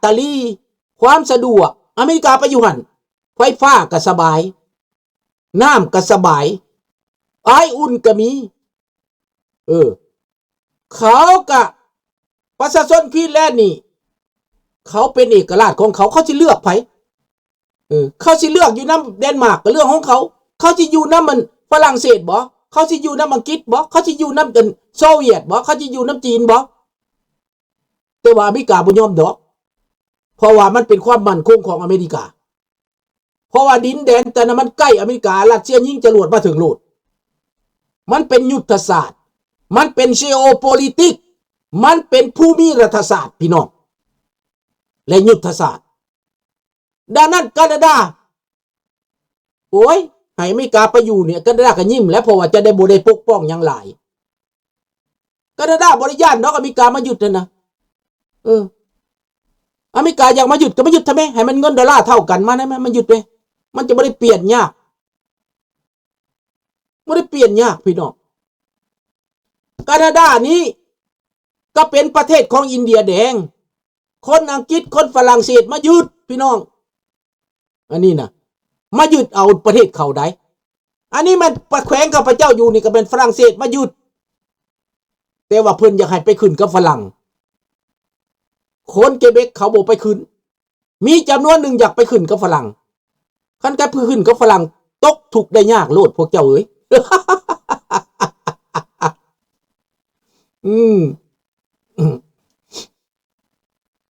ຕາລີ ຄວາມສະດວກ ອາເມລິກາໄປຢູ່ຫັ້ນ ໄຟຟ້າກໍສະບາຍ ນ້ຳກໍສະບາຍ ອາຍອຸ່ນກໍມີ ເອີ ເຂົາກະ ປະຊາຊົນຄວີນແລນນີ້ ເຂົາເປັນເອກະລາດຂອງເຂົາ ເຂົາຊິເລືອກໃຜ? ເອີ ເຂົາຊິເລືອກຢູ່ນຳແດນມາກກໍເລື່ອງຂອງເຂົາ ເຂົາຊິຢູ່ນຳອັນຝຣັ່ງເສດບໍ? ເຂົາຊິຢູ່ນຳອັງກິດບໍ? ເຂົາຊິຢູ່ນຳອັນໂຊວຽດບໍ? ເຂົາຊິຢູ່ນຳຈີນບໍ? ແຕ່ວ່າອາເມລິກາບໍ່ຍອມດອກ ເພາະວ່າມັນເປັນຄວາມໝັ້ນຄົງຂອງອາເມລິກາ ເພາະວ່າດິນແດນແຕ່ນະມັນໃກ້ອາເມລິກາ ຣັດເຊຍຍິງຈະຫຼວດມາເຖິງໂລດ ມັນເປັນຍຸດທະສາດ ມັນເປັນ geopolitics ມັນເປັນພູມິລັດຖະສາດ ພີ່ນ້ອງ ແລະ ຍຸດທະສາດ. ດັ່ງນັ້ນການາດາ ໂອ້ຍ ໃຫ້ອາເມລິກາໄປຢູ່ນີ້ ການາດາກໍຍິ້ມແຫຼະ ເພາະວ່າຈະໄດ້ບໍ່ໄດ້ປົກປ້ອງຫຍັງຫຼາຍ ການາດາບໍ່ໄດ້ຢ້ານດອກອາເມລິກາມາຍຶດຫັ້ນນະ ເອີ ອາເມລິກາຢາກມາຍຶດກໍມາຍຶດທຳໄມ ໃຫ້ມັນເງິນໂດລາເທົ່າກັນມາໄດ້ໄໝ ມາຍຶດເດ້ ມັນຈະບໍ່ໄດ້ປ່ຽນຍາກ ບໍ່ໄດ້ປ່ຽນຍາກພີ່ນ້ອງ. ການາດານີ້ກໍເປັນປະເທດຂອງອິນເດຍແດງ ຄົນອັງກິດ ຄົນຝຣັ່ງເສດມາຍຶດ ພີ່ນ້ອງ ອັນນີ້ນະ ມາຍຶດເອົາປະເທດເຂົາໃດ໋ ອັນນີ້ມັນປະແຂວງຂ້າພະເຈົ້າຢູ່ນີ້ກໍແມ່ນຝຣັ່ງເສດມາຍຶດ ແຕ່ວ່າເພິ່ນຢາກໃຫ້ໄປຂຶ້ນກັບຝຣັ່ງ ຄົນເກເບັກເຂົາບໍ່ໄປຂຶ້ນ ມີຈຳນວນໜຶ່ງຢາກໄປຂຶ້ນກັບຝຣັ່ງ ຄັນໄປຂຶ້ນກັບຝຣັ່ງ ຕົກທຸກໄດ້ຍາກໂລດພວກເຈົ້າເອີຍ ອືມ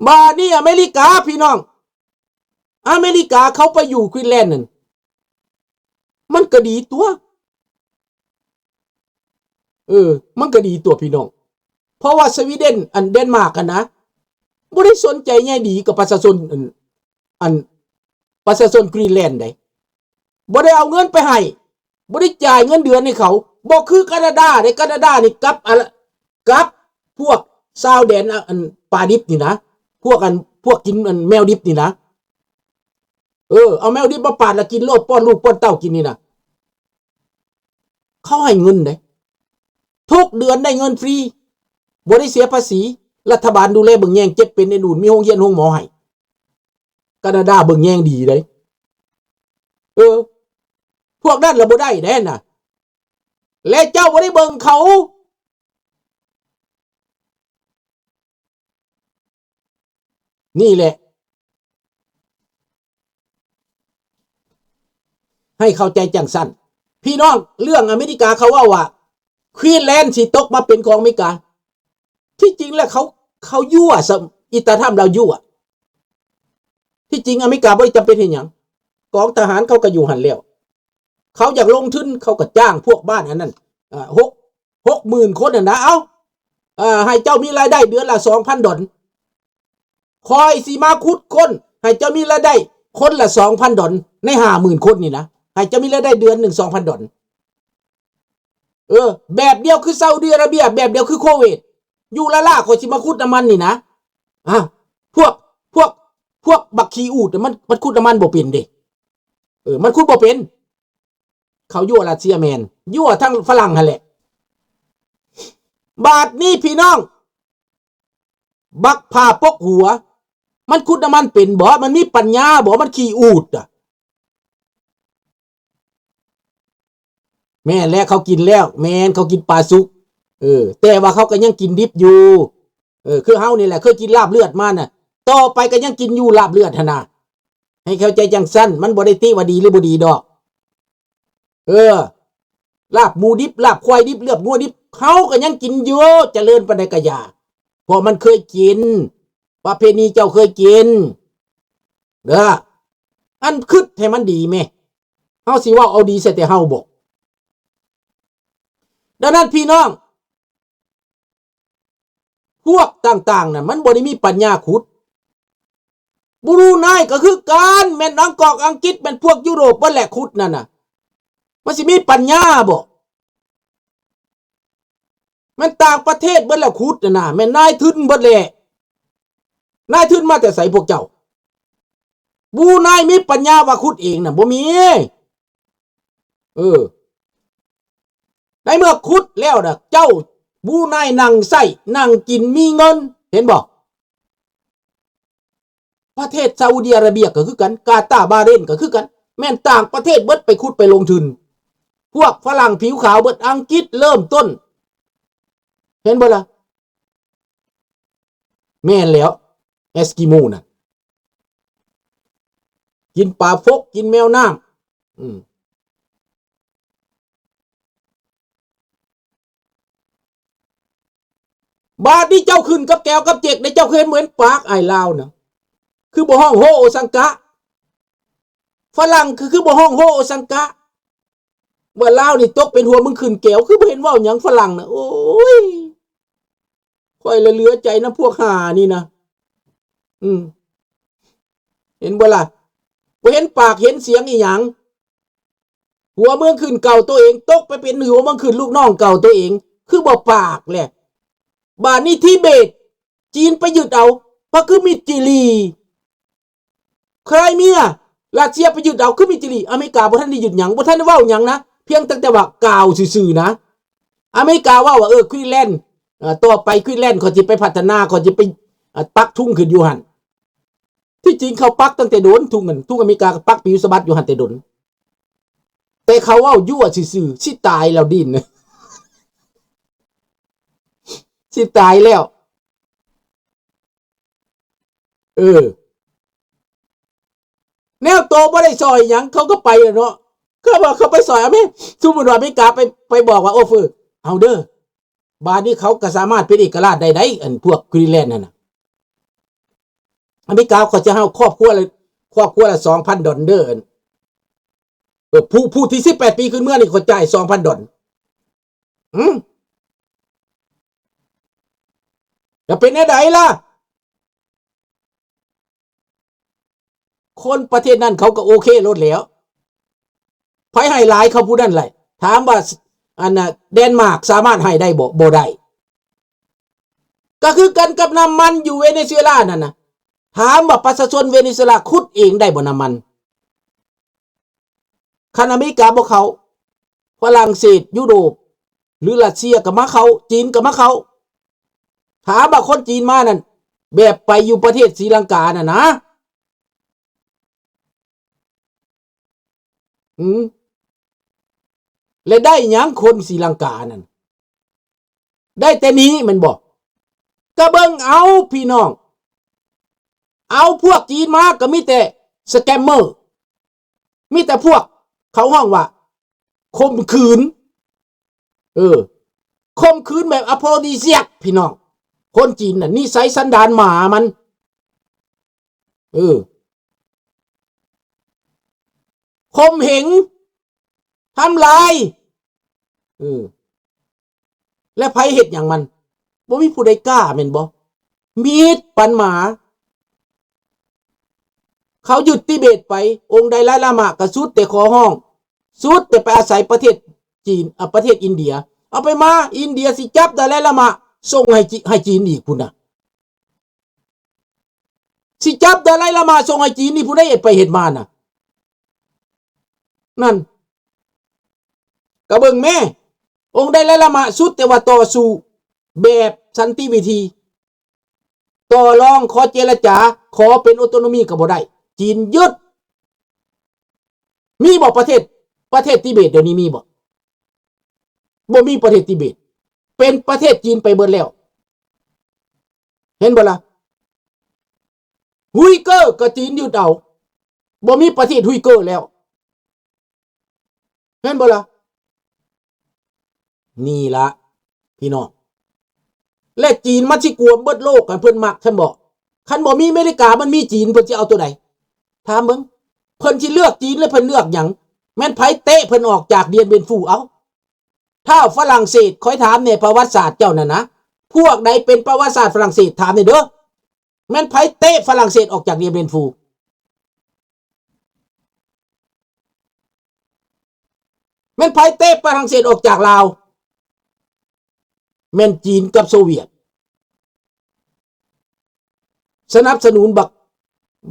ບາດນີ້ອາເມລິກາ ພີ່ນ້ອງ ອາເມລິກາເຂົາໄປຢູ່ຄວີນແລນນັ້ນ ມັນກໍດີຕົວະ ເອີ ມັນກໍດີຕົວະພີ່ນ້ອງ ເພາະວ່າສະວີເດັນ ອັນ ເດນມາກຫັ້ນນະ ບໍ່ໄດ້ສົນໃຈໃຍດີກັບປະຊາຊົນ ອັນ ອັນ ປະຊາຊົນກຣີນແລນໃດ໋ ບໍ່ໄດ້ເອົາເງິນໄປໃຫ້ ບໍ່ໄດ້ຈ່າຍເງິນເດືອນໃຫ້ເຂົາ ບໍ່ຄືການາດາເດ້ ການາດານີ້ກັບ ອະ ກັບພວກຊາວແດນ ອະ ອັນ ປາດິບນີ້ນະ ພວກ ອັນ ພວກກິນ ອັນ ແມວດິບນີ້ນະ ເອີ ເອົາແມວດິບມາປາດແລ້ວກິນໂລດ ປ້ອນລູກປ້ອນເຕົ້າກິນນີ້ນະ ເຂົາໃຫ້ເງິນເດ້ ທຸກເດືອນໄດ້ເງິນຟຣີ ບໍ່ໄດ້ເສຍພາສີ ລັດຖະບານດູແລເບິ່ງແຍງເຈັບເປັນເອັນອູນ ມີໂຮງຮຽນໂຮງໝໍໃຫ້ ການາດາເບິ່ງແຍງດີເດ້ ເອີ ພວກນັ້ນລະບໍ່ໄດ້ເດ້ນະ ແລະເຈົ້າບໍ່ໄດ້ເບິ່ງເຂົາ ນີ້ແຫຼະ ໃຫ້ເຂົ້າໃຈຈັ່ງຊັ້ນ ພີ່ນ້ອງ ເລື່ອງອາເມລິກາເຂົາເວົ້າວ່າ ຄວີນແລນຊິຕົກມາເປັນຂອງອາເມລິກາ ທີ່ຈິງແລ້ວເຂົາ ເຂົາຍົວຊະ ອີຕາທຳລາວຍົວ ທີ່ຈິງອາເມລິກາບໍ່ໄດ້ຈຳເປັນເຮັດຫຍັງ ກອງທະຫານເຂົາກໍຢູ່ຫັ້ນແລ້ວ ເຂົາຢາກລົງທຶນ ເຂົາກໍຈ້າງພວກບ້ານອັນນັ້ນ ເອີ ຫົກ ຫົກໝື່ນຄົນຫັ້ນນະ ເອົາ ເອີ ໃຫ້ເຈົ້າມີລາຍໄດ້ເດືອນລະສອງພັນດອນ ຂ້ອຍຊິມາຂຸດຄົ້ນ ໃຫ້ເຈົ້າມີລາຍໄດ້ຄົນລະສອງພັນດອນ ໃນຫ້າໝື່ນຄົນນີ້ນະ ໃຫ້ເຈົ້າມີລາຍໄດ້ເດືອນໜຶ່ງສອງພັນດອນ ເອີ ແບບດຽວຄືຊາອຸດີອາຣາເບຍ ແບບດຽວຄືໂຄເວດ ຢູ່ລ້າໆ ຂ້ອຍຊິມາຂຸດນ້ຳມັນນີ້ນະ ອາ ພວກ ພວກ ພວກບັກຂີ້ອູດ ມັນ ມັນຂຸດນ້ຳມັນບໍ່ເປັນເດ້ ເອີ ມັນຂຸດບໍ່ເປັນ ເຂົາຍົວຣັດເຊຍແມ່ນ ຍົວທັງຝຣັ່ງຫັ້ນແຫຼະ ບາດນີ້ພີ່ນ້ອງ ບັກຜ້າປົກຫົວ ມັນຂຸດນ້ຳມັນເປັນບໍ? ມັນມີປັນຍາບໍ? ມັນຂີ້ອູດອະ ແມ່ນແຫຼະ ເຂົາກິນແລ້ວ ແມ່ນ ເຂົາກິນປາສຸກ ເອີ ແຕ່ວ່າເຂົາກໍຍັງກິນດິບຢູ່ ເອີ ຄືເຮົານີ້ແຫຼະ ເຄີຍກິນລາບເລືອດມານະ ຕໍ່ໄປກໍຍັງກິນຢູ່ລາບເລືອດຫັ້ນນະ ໃຫ້ເຂົ້າໃຈຈັ່ງຊັ້ນ ມັນບໍ່ໄດ້ຕິວ່າດີຫຼືບໍ່ດີດອກ ເອີ ລາບໝູດິບ ລາບຄວາຍດິບ ລາບງົວດິບ ເຮົາກໍຍັງກິນຢູ່ ຈະເລີນປານໃດກໍຢ່າ ເພາະມັນເຄີຍກິນ ປະເພນີເຈົ້າເຄີຍກິນ ເດີ ອັນຄິດໃຫ້ມັນດີແມ້ ເຮົາຊິເວົ້າເອົາດີໃສ່ແຕ່ເຮົາບໍ? ດັ່ງນັ້ນພີ່ນ້ອງ ພວກຕ່າງໆນັ້ນມັນບໍ່ໄດ້ມີປັນຍາຂຸດ ບຣູໄນກໍຄືກັນ ແມ່ນບາງກອກອັງກິດ ແມ່ນພວກຢູໂຣບເບິດແຫຼະຂຸດນັ້ນນະ ມັນຊິມີປັນຍາບໍ? ແມ່ນຕ່າງປະເທດເບິດແຫຼະຂຸດຫັ້ນນະ ແມ່ນນາຍທຶນເບິດແຫຼະ ນາຍທຶນມາແຕ່ໃສພວກເຈົ້າ? ບຣູໄນມີປັນຍາວ່າຂຸດເອງນະ ບໍ່ມີ ເອີ ໃນເມື່ອຂຸດແລ້ວນະ ເຈົ້າ ບຣູໄນນັ່ງໃຊ້ ນັ່ງກິນ ມີເງິນ ເຫັນບໍ່? ປະເທດຊາອຸດີອາຣາເບຍກໍຄືກັນ, ກາຕາ, ບາເຣນກໍຄືກັນ, ແມ່ນຕ່າງປະເທດເບິດໄປຂຸດໄປລົງທຶນ. ພວກຝຣັ່ງຜິວຂາວເບິດ, ອັງກິດເລີ່ມຕົ້ນ. ເຫັນບໍ່ລະ? ແມ່ນແລ້ວ, ເອສກິໂມນະ ກິນປາຟົກ, ກິນແມວນ້ຳ. ອືມ. ບາດນີ້ເຈົ້າຂຶ້ນກັບແກວກັບເຈັກເດ້, ເຈົ້າຄືເຫັນບໍ່ເຫັນປາກອ້າຍລາວນະ? ຄືບໍ່ຮ້ອງໂຮໂອຊັງກະ? ຝຣັ່ງຄື ຄືບໍ່ຮ້ອງໂຮໂອຊັງກະ? ວ່າລາວນີ້ຕົກເປັນຫົວເມືອງຂຶ້ນແກວ, ຄືບໍ່ເຫັນເວົ້າຫຍັງຝຣັ່ງນະ? ໂອ້ຍ ຂ້ອຍລະເຫຼືອໃຈນຳພວກຫ່ານີ້ນະ. ອືມ. ເຫັນບໍ່ລະ? ບໍ່ເຫັນປາກເຫັນສຽງອີຫຍັງ. ຫົວເມືອງຂຶ້ນເກົ່າໂຕເອງ ຕົກໄປເປັນຫົວເມືອງຂຶ້ນລູກນ້ອງເກົ່າໂຕເອງ ຄືບໍ່ປາກແຫຼະ. ບາດນີ້ທິເບດ ຈີນໄປຍຶດເອົາ ກໍຄືມິດຈີຣີ. ໄຄຣເມຍ ຣັດເຊຍໄປຍຶດເອົາ ຄືມິດຈີຣີ. ອາເມລິກາບໍ່ທັນໄດ້ຍຶດຫຍັງ ບໍ່ທັນໄດ້ເວົ້າຫຍັງນະ, ພຽງຕັ້ງແຕ່ວ່າກ່າວຊື່ໆນະ. ອາເມລິກາເວົ້າວ່າ ເອີ ກຣີນແລນ ເອີ ຕໍ່ໄປກຣີນແລນຂ້ອຍຊິໄປພັດທະນາ ຂ້ອຍຊິໄປ ເອີ ປັກທຸງຂຶ້ນຢູ່ຫັ້ນ. ທີ່ຈິງເຂົາປັກຕັ້ງແຕ່ດົນ ທຸງນັ້ນ ທຸງອາເມລິກາກໍປັກປິວສະບັດຢູ່ຫັ້ນແຕ່ດົນ. ແຕ່ເຂົາເວົ້າຍົວະຊື່ໆ ຊິຕາຍແລ້ວດິນ ຊິຕາຍແລ້ວ. ເອີ ແນວໂຕບໍ່ໄດ້ຊ່ອຍຫຍັງ ເຂົາກໍໄປແລ້ວເນາະ. ເຂົາວ່າເຂົາໄປຊ່ອຍອາເມ ສົມມຸດວ່າອາເມລິກາໄປ ໄປບອກວ່າ ໂອເຟີ ເອົາເດີ ບາດນີ້ເຂົາກໍສາມາດເປັນເອກະລາດໄດ້ໃດ໋ ອັນພວກກຣີນແລນນັ້ນນະ. ອາເມລິກາເຂົາຈະໃຫ້ຄອບຄົວລະ ຄອບຄົວລະສອງພັນດອນເດີ ເອີ ຜູ້ ຜູ້ທີ່ສິບແປດປີຂຶ້ນເມືອນີ້ເຂົາຈ່າຍສອງພັນດອນ. ອືມ ຈະເປັນແນວໃດລະ? ຄົນປະເທດນັ້ນເຂົາກໍໂອເຄໂລດແລ້ວ. ໃຜໃຫ້ຫຼາຍເຂົາຜູ້ນັ້ນແຫຼະ. ຖາມວ່າ ອັນນ່າ ແດນມາກສາມາດໃຫ້ໄດ້ບໍ່? ບໍ່ໄດ້. ກໍຄືກັນກັບນ້ຳມັນຢູ່ເວເນຊູເອລານັ້ນນະ. ຖາມວ່າປະຊາຊົນເວເນຊູເອລາຂຸດເອງໄດ້ບໍ່ນ້ຳມັນ? ຄັນອາເມລິກາບໍ່ເຂົ້າ, ຝຣັ່ງເສດ, ຢູໂຣບ ຫຼື ຣັດເຊຍກໍມາເຂົ້າ, ຈີນກໍມາເຂົ້າ. ຖາມວ່າຄົນຈີນມານັ້ນ ແບບໄປຢູ່ປະເທດສີລັງການັ້ນນະ? ອືມ ແລະ ໄດ້ຫຍັງຄົນສີລັງການັ້ນ? ໄດ້ແຕ່ໜີແມ່ນບໍ່? ກະເບິ່ງເອົາພີ່ນ້ອງ, ເອົາພວກຈີນມາກໍມີແຕ່ສະແກມເມີ, ມີແຕ່ພວກເຂົາຮ້ອງວ່າຂົ່ມຂືນ, ເອີ ຂົ່ມຂືນແບບອາໂຟໂຣດີເຊຍກ ພີ່ນ້ອງ. ຄົນຈີນນະນິໄສສັນດານໝາມັນ ເອີ ຂົ່ມເຫງ ທຳລາຍ ເອີ ແລະ ໃຜເຮັດຫຍັງມັນ? ບໍ່ມີຜູ້ໃດກ້າແມ່ນບໍ່? ມີດປັນໝາ. ເຂົາຍຶດທິເບດໄປ, ອົງໄດລາຍລາມາກໍສຸດແຕ່ຂໍຮ້ອງ, ສຸດແຕ່ໄປອາໄສປະເທດຈີນ, ອາ, ປະເທດອິນເດຍ. ເອົາໄປມາ, ອິນເດຍຊິຈັບໄດລາຍລາມາສົ່ງໃຫ້ຈີ, ໃຫ້ຈີນອີກພຸ້ນນະ. ຊິຈັບດາໄລລາມາສົ່ງໃຫ້ຈີນນີ້ ຜູ້ໃດເຮັດໄປເຮັດມານະ? ນັ້ນ ກະເບິ່ງແມ້ ອົງໄດລາຍລາມາສຸດແຕ່ວ່າຕໍ່ສູ້ແບບສັນຕິວິທີ, ຕໍ່ລອງ, ຂໍເຈລະຈາ, ຂໍເປັນໂອໂຕໂນມີກໍບໍ່ໄດ້, ຈີນຍຶດ. ມີບໍ່ປະເທດ, ປະເທດຕິເບດດຽວນີ້ມີບໍ່? ບໍ່ມີປະເທດຕິເບດ, ເປັນປະເທດຈີນໄປເບິດແລ້ວ. ເຫັນບໍ່ລະ? ຮຸຍເກີກໍຈີນຍຶດເອົາ, ບໍ່ມີປະເທດຮຸຍເກີແລ້ວ. ແມ່ນບໍ່ລະ? ນີ້ລະພີ່ນ້ອງ, ແລະ ຈີນມັນຊິກວມເບິດໂລກ ຄັນເພິ່ນມັກຊັ້ນບໍ? ຄັນບໍ່ມີອາເມລິກາ ມັນມີຈີນ ເພິ່ນຊິເອົາໂຕໃດ? ຖາມເບິ່ງ, ເພິ່ນຊິເລືອກຈີນ ຫຼື ເພິ່ນເລືອກຫຍັງ? ແມ່ນໃຜເຕະເພິ່ນອອກຈາກດຽນເບນຟູ? ເອົ້າ, ທ້າວຝຣັ່ງເສດ, ຂ້ອຍຖາມແດ່, ປະຫວັດສາດເຈົ້ານັ້ນນະ, ພວກໃດເປັນປະຫວັດສາດຝຣັ່ງເສດ? ຖາມແດ່ເດີ. ແມ່ນໃຜເຕະຝຣັ່ງເສດອອກຈາກເດຍນເບນຟູ? ແມ່ນໃຜເຕະຝຣັ່ງເສດອອກຈາກລາວ? ແມ່ນຈີນກັບໂຊວຽດ ສະໜັບສະໜູນບັກ,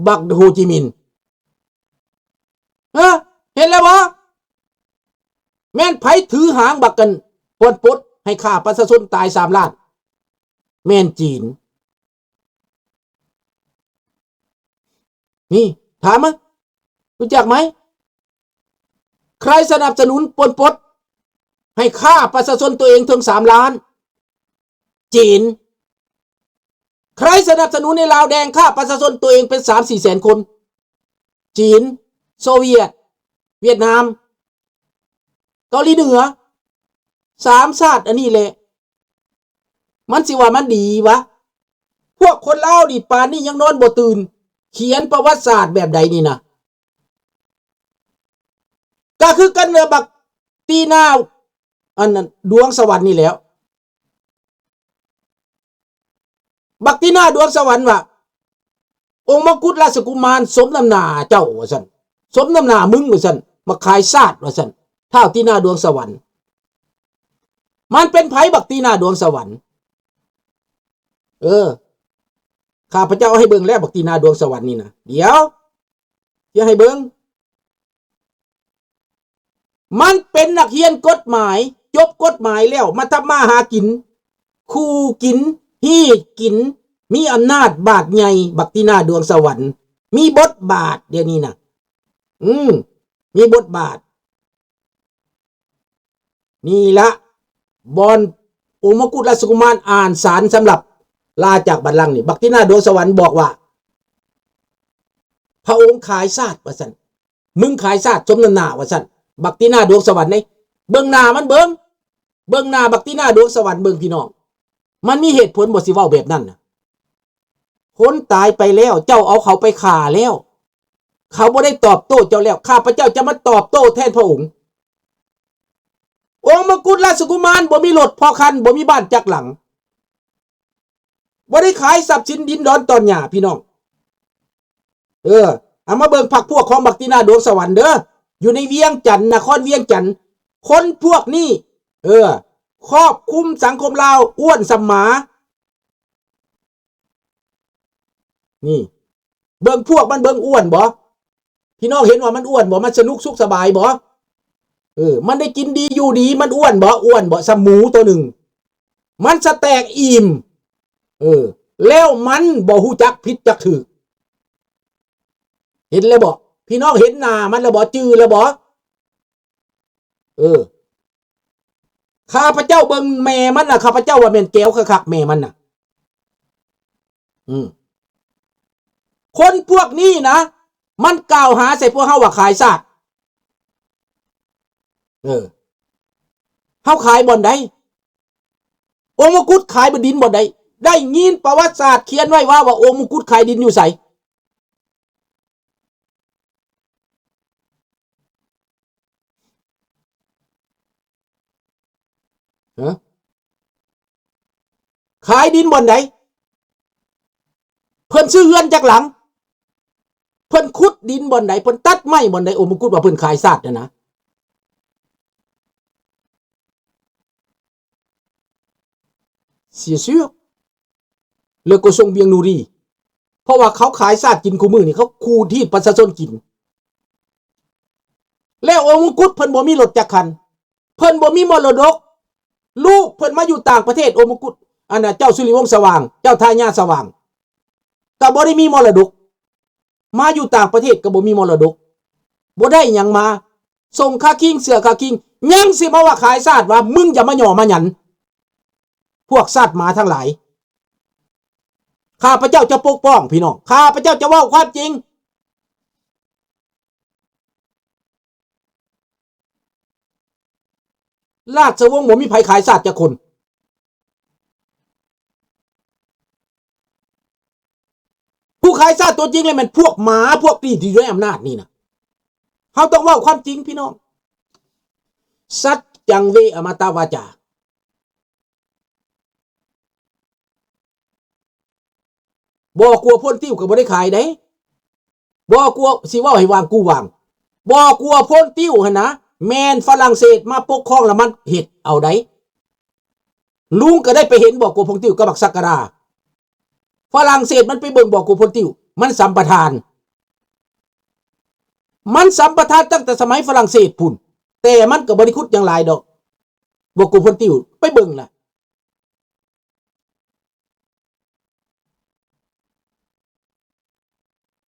ບັກໂຮຈິມິນ. ຮະ? ເຫັນແລ້ວບໍ່? ແມ່ນໃຜຖືຫາງບັກກັນ ປອນປົດ ໃຫ້ຂ້າປະຊາຊົນຕາຍສາມລ້ານ? ແມ່ນຈີນ. ນີ້ ຖາມມາ ຮູ້ຈັກໄໝ? ໃຜສະໜັບສະໜູນໂປນປົດໃຫ້ຂ້າປະຊາຊົນຕົວເອງເຖິງສາມລ້ານ? ຈີນ. ໃຜສະໜັບສະໜູນໃຫ້ລາວແດງຂ້າປະຊາຊົນຕົວເອງເປັນສາມສີ່ແສນຄົນ? ຈີນ, ໂຊວຽດ, ຫວຽດນາມ, ເກົາຫຼີເໜືອ. ສາມຊາດອັນນີ້ແຫຼະ ມັນຊິວ່າມັນດີຫວາ? ພວກຄົນລາວນີ້ປານນີ້ຍັງນອນບໍ່ຕື່ນ ຂຽນປະຫວັດສາດແບບໃດນີ້ນະ. ກະຄືກັນກັບບັກຕີນາ ອັນນັ້ນ ດວງສະຫວັນນີ້ແຫຼ້ວ. ບັກຕີນາດວງສະຫວັນວ່າ ອົງມະກຸດລາຊະກຸມານສົມນ້ຳໜ້າເຈົ້າ ວ່າຊັ້ນ, ສົມນ້ຳໜ້າມຶງ ວ່າຊັ້ນ, ມາຂາຍຊາດ ວ່າຊັ້ນ, ທ້າວຕີນາດວງສະຫວັນ. ມັນເປັນໃຜບັກຕີນາດວງສະຫວັນ? ເອີ ຂ້າພະເຈົ້າເອົາໃຫ້ເບິ່ງແລ້ວ ບັກຕີນາດວງສະຫວັນນີ້ນະ. ດຽວ ຊິໃຫ້ເບິ່ງ. ມັນເປັນນັກຮຽນກົດໝາຍ, ຈົບກົດໝາຍແລ້ວ ມາທຳມາຫາກິນ, ຄູ່ກິນ, ຮີດກິນ, ມີອຳນາດບາດໃຫຍ່, ບັກຕີນາດວງສະຫວັນ, ມີບົດບາດດຽວນີ້ນະ. ອືມ ມີບົດບາດ. ນີ້ລະ ບ່ອນອົງມະກຸດລາຊະກຸມານອ່ານສານສຳລັບລາຈາກບັນລັງນີ້ ບັກຕີນາດວງສະຫວັນບອກວ່າ ພະອົງຂາຍຊາດ ວ່າຊັ້ນ, ມຶງຂາຍຊາດສົມນ້ຳໜ້າ ວ່າຊັ້ນ. ບັກຕີນາດວງສະຫວັນເດ້ ເບິ່ງໜ້າມັນເບິ່ງ, ເບິ່ງໜ້າບັກຕີນາດວງສະຫວັນເບິ່ງ ພີ່ນ້ອງ, ມັນມີເຫດຜົນບໍ່ ຊິເວົ້າແບບນັ້ນນະ? ຄົນຕາຍໄປແລ້ວ ເຈົ້າເອົາເຂົາໄປຂ້າແລ້ວ ເຂົາບໍ່ໄດ້ຕອບໂຕ້ເຈົ້າແລ້ວ ຂ້າພະເຈົ້າຈະມາຕອບໂຕ້ແທນພະອົງ. ອົງມະກຸດລາຊະກຸມານບໍ່ມີລົດພໍຄັນ ບໍ່ມີບ້ານຈັກຫຼັງ ບໍ່ໄດ້ຂາຍຊັບສິນດິນດອນຕອນຫຍ້າ ພີ່ນ້ອງ. ເອີ ເອົາມາເບິ່ງພັກພວກຂອງບັກຕີນາດວງສະຫວັນເດີ ຢູ່ໃນວຽງຈັນ ນະຄອນວຽງຈັນ. ຄົນພວກນີ້ ເອີ ຄອບຄຸມສັງຄົມລາວ ອ້ວນສ່ຳໝາ. ນີ້ ເບິ່ງພວກມັນເບິ່ງ ອ້ວນບໍ່? ພີ່ນ້ອງເຫັນວ່າມັນອ້ວນບໍ່? ມັນສະໜຸກສຸກສະບາຍບໍ່? ເອີ ມັນໄດ້ກິນດີຢູ່ດີ ມັນອ້ວນບໍ່? ອ້ວນບໍ່? ສ່ຳໝູໂຕໜຶ່ງ ມັນສະແຕກອີ່ມ. ເອີ ແລ້ວມັນບໍ່ຮູ້ຈັກຜິດຈັກຖືກ. ເຫັນແລ້ວບໍ່? ພີ່ນ້ອງເຫັນໜ້າມັນແລ້ວບໍ່? ຈື່ແລ້ວບໍ່? ເອີ ຂ້າພະເຈົ້າເບິ່ງແມ່ມັນນະ ຂ້າພະເຈົ້າວ່າແມ່ນແກວຄັກໆ ແມ່ມັນນະ. ອືມ ຄົນພວກນີ້ນະ ມັນກ່າວຫາໃສ່ພວກເຮົາວ່າຂາຍຊາດ. ເອີ ເຮົາຂາຍບ່ອນໃດ? ອົງມະກຸດຂາຍບໍ່ ດິນບ່ອນໃດ? ໄດ້ຍິນປະຫວັດສາດຂຽນໄວ້ວ່າ ວ່າອົງມະກຸດຂາຍດິນຢູ່ໃສ? ຮະ? ຂາຍດິນບ່ອນໃດ? ເພິ່ນຊື້ເຮືອນຈັກຫຼັງ? ເພິ່ນຂຸດດິນບ່ອນໃດ? ເພິ່ນຕັດໄມ້ບ່ອນໃດ? ອົງມະກຸດວ່າເພິ່ນຂາຍຊາດຫັ້ນນະ. ເສຍຊື່ ແລ້ວກໍສົ່ງບຽງນູຣີ ເພາະວ່າເຂົາຂາຍຊາດກິນຄູ່ມື້ນີ້ ເຂົາຂູດຮີດປະຊາຊົນກິນ. ແລ້ວອົງມະກຸດເພິ່ນບໍ່ມີລົດຈັກຄັນ ເພິ່ນບໍ່ມີມໍລະດົກ ລູກເພິ່ນມາຢູ່ຕ່າງປະເທດ ອົງມະກຸດ ອັນນະ ເຈົ້າສຸລິວົງສະຫວ່າງ ເຈົ້າທາຍາດສະຫວ່າງ ກໍບໍ່ໄດ້ມີມໍລະດົກ ມາຢູ່ຕ່າງປະເທດກໍບໍ່ມີມໍລະດົກ ບໍ່ໄດ້ຫຍັງມາ ສົ່ງຄາຄິງເສື້ອຄາຄິງ ຍັງຊິມາວ່າຂາຍຊາດ ວ່າມຶງຢ່າມາຫຍໍ້ມາຫຍັນ ພວກຊາດໝາທັງຫຼາຍ. ຂ້າພະເຈົ້າຈະປົກປ້ອງ ພີ່ນ້ອງ ຂ້າພະເຈົ້າຈະເວົ້າຄວາມຈິງ. ລາຊະວົງບໍ່ມີໃຜຂາຍຊາດຈັກຄົນ. ຜູ້ຂາຍຊາດຕົວຈິງແລ້ວແມ່ນພວກໝາ ພວກທີ່ ທີ່ຢູ່ໃນອຳນາດນີ້ນະ. ເຮົາຕ້ອງເວົ້າຄວາມຈິງ ພີ່ນ້ອງ. ສັດຈັງເວ ອະມະຕະວາຈາ. ບໍ່ກົວພົນຕິວກໍບໍ່ໄດ້ຂາຍເດ້. ບໍ່ກົວ ຊິເວົ້າໃຫ້ຫວ່າງກູຫວ່າງ ບໍ່ກົວພົນຕິວຫັ້ນນະ ແມ່ນຝຣັ່ງເສດມາປົກຄອງແລ້ວມັນເຮັດເອົາໃດ. ລຸງກໍໄດ້ໄປເຫັນບໍ່ກົວພົນຕິວກັບບັກສັກກະລາ. ຝຣັ່ງເສດມັນໄປເບິ່ງບໍ່ກົວພົນຕິວ ມັນສຳປະທານ. ມັນສຳປະທານຕັ້ງແຕ່ສະໄໝຝຣັ່ງເສດພຸ້ນ ແຕ່ມັນກໍບໍ່ໄດ້ຂຸດຫຍັງຫຼາຍດອກ ບໍ່ກົວພົນຕິວ. ໄປເບິ່ງລະ